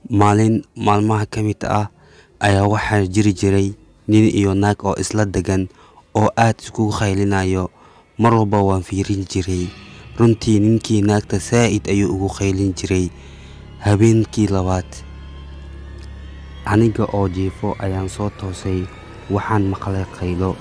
Maalin maalmaha ka mid ah ayaa waxaa jiri jiray nin iyo naag oo isla degan oo aad iskugu qaylinayo. Mar walba waan fiirin jiray. Runtii ninkii naagta saaid ayuu ugu qaylin jiray. Habeenkii labaad, aniga oo jiifo ayaan soo toosay. Waxaan maqlay qaylo.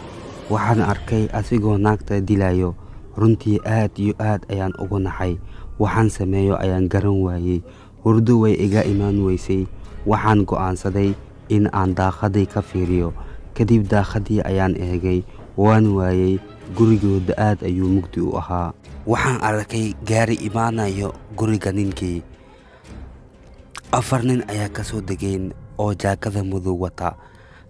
Waxaan arkay asigoo naagta dilayo. Runtii aad iyo aad ayaan ugu naxay. Waxaan sameeyo ayaan garan waayey. Hurdo way iga imaan weysay. Waxaan go'aansaday in aan daaqadii ka fiiriyo. Kadib daaqadii ayaan eegay. Waan waayey. Gurigooda aad ayuu mugdi u ahaa. Waxaan arkay gaari imaanayo guriga ninkii. 4 nin ayaa ka soo degeen oo jaakada madow wata.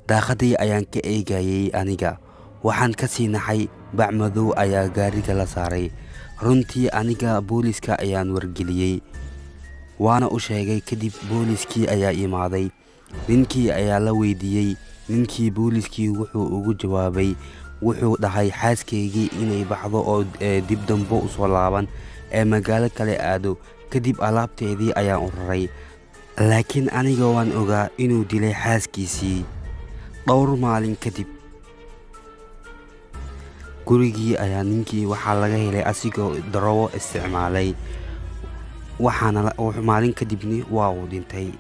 Daaqadii ayaan ka eegayay aniga. Waxaan ka sii naxay bac madow ayaa gaariga la saaray. Runtii aniga booliska ayaan wargeliyey. Waana u sheegay. Kadib booliskii ayaa imaaday. Ninkii ayaa la weydiiyey. Ninkii booliskii wuxuu ugu jawaabay, wuxuu dhahay xaaskaygii inay baxdo oo dib dambo u soo laaban ee magaalo kale aado. Kadib alaabteedii ayaan u raray. Laakiin aniga waan ogaa inuu dilay xaaskiisii. Dhowr maalin kadib, gurigii ayaa ninkii waxaa laga helay asigoo daroogo isticmaalay. Waxaana maalin kadibni waa uu dhintay.